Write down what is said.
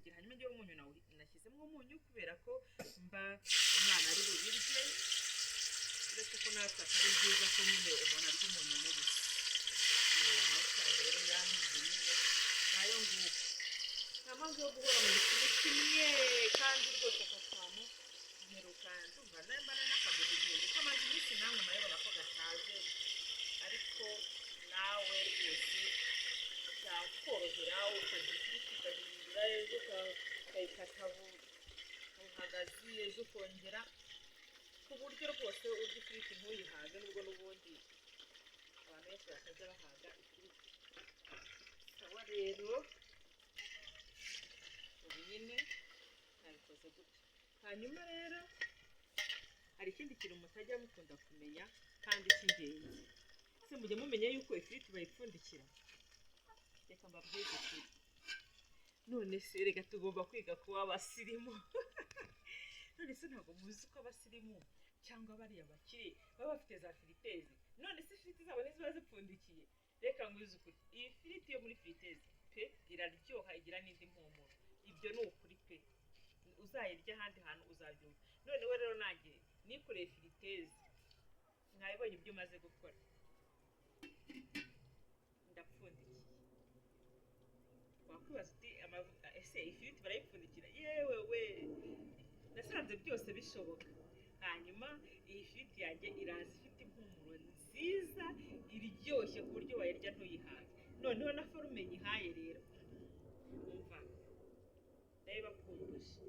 kugira. Hanyuma njyewe umunyu nashyizemo umunyu kubera ko mba umwana ari bubirye, uretse ko natwe atari byiza ko nyine umuntu arya umunyu mubisi. Amavuta yanjye rero yahize nyine, nayo nguko. Nta mpamvu yo guhora mu gitibu kimwe, kandi rwose aka kantu mperuka ndumva namba nakaguze igihumbi, ko amaze iminsi namwe murabibona ko gashaje, ariko nawe rwose byakorohera ukarya ifiriti ukahindura, ejo ukayikata buhagazi, ejo ukongera, ku buryo rwose urya ifiriti ntuyihage, nubwo n'ubundi abantu benshi batajya bahaga ifiriti. Sawa rero, ubu nyine nabikoze gutya. Hanyuma rero hari ikindi kintu mutajya mukunda kumenya kandi cy'ingenzi. Ese mujya mumenya yuko ifiriti bayipfundikira? Reka mbabwize ukuri. None se reka tugomba kwiga kuba abasirimu. None se ntabwo muzi ko abasirimu cyangwa bariya bakire baba bafite za friteuse? None se ifiriti zabo ntiziba zipfundikiye? Reka ngwize ukuri, iyi firiti yo muri friteuse pe iraryoha, igira n'indi mpumuro. Ibyo ni ukuri pe, uzayirya ahandi hantu uzabyumva. Noneho rero nanjye nikoreye friteuse, mwabibonye ibyo umaze gukora, ndapfundikiye. Wakwibaza uti: "Ese ifiriti barayipfundikira?" Yewe we, nasanze byose bishoboka. Hanyuma iyi firiti yanjye iraza ifite impumuro nziza iryoshye, ku buryo wayirya ntuyihage. Noneho na forme nyihaye rero, umva, ndabibakumbuje.